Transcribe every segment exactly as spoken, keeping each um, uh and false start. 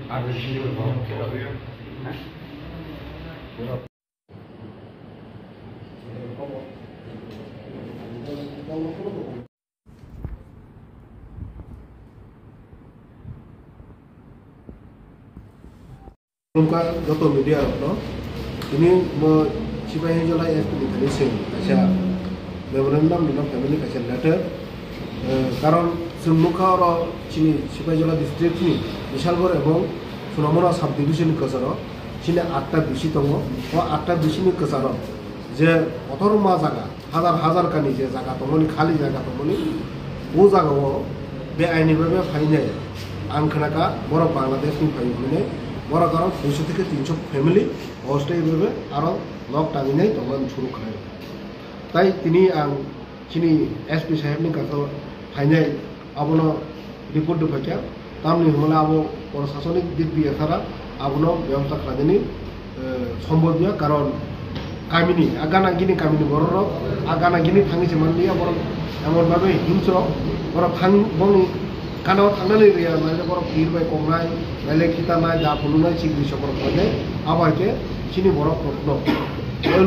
Khulumkha joto media rokno, tini mo Sipahijola S P ni thani chwng kaisa memorandum rwna phaimani kaisa letter, eh, karon chwng nukha oro chini Sipahijola district ni Bishalgarh ebong Sonamura sub division ni kwcharo chini atta B C tongo. O atta B C ni kwcharo je kotorma jaga, hajar hajar kani je jaga tongmani, khali jaga tongmani, bo jagao beaini bhabe phainai. Ang khnakha borok Bangladesh ni phai hwnwi, borok aro duiso theke tinso family hostel bhabe aro nok tangwi nai tongmani suru khlai. Tai tini ang chini S P saheb ni kaso phainai, abono report rwphaikha. Tamni hwnmale abo proshashonik dik biya sara abono byabostha khlainani, eh, sombhob ya, karon kamini, a gana gini kamini borok rok, a gana gini thangwi se manliya borok, emon bhabe himsrok borok thang bongni gana o thangnani rwya, naile borok phir bai kongnai, naile khitanai, da phunuknai, sikri sokorok khlainai, abo hai khe chini borok rokno,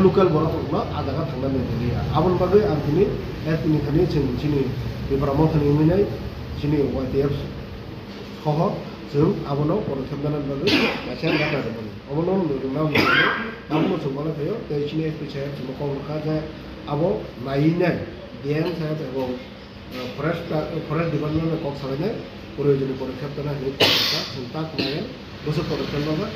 local borok rokno a jaga thangnani rwya. Aboni bagwi ang tini, eh, tini thani chwng chini Tipra Motha ni wngwi nai, chini Y T F soho chwng abono podokkhep nana bagwi kaisa letter rwmani. Obono nwng rwna hwnwi abono chwng mano phaio, tei chini S P saheb chwngno kok rwkha je abo naiwi nai D M saheb ebong, eh, forest, forest department bai kok salainai, proyojoni podokkhep nana hwnwi kok rwkha, chwng tak naiya, bwswk podokkhep nana,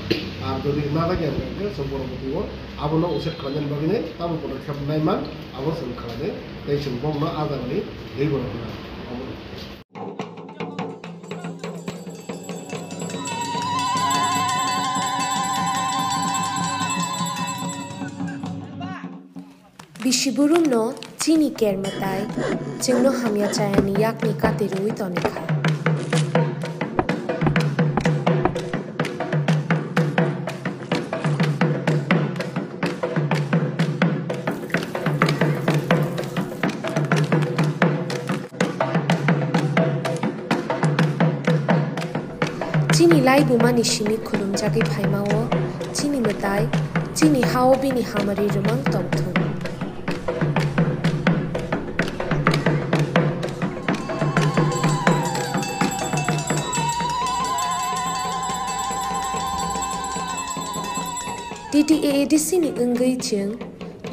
ar jodi najak ya hwnkhe chwng poroboti o abono uched khlainani bagwi nai tamo podokkhep naiman abo chwng khlainai, tei chwng bongno a jagani twi borok rwna. Obono. Bisi burumno chini ker mwtai chwngno hamya chayani yakni kati rwui tonikha. Chini laibumani simi khulumjagwi phaima-o chini mwtai, chini ha-o bini hamari rwmang tongthung. T T A A D C ni wngwi chwng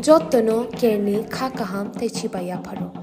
jottono kerni kha kaham tei chibai yapharo.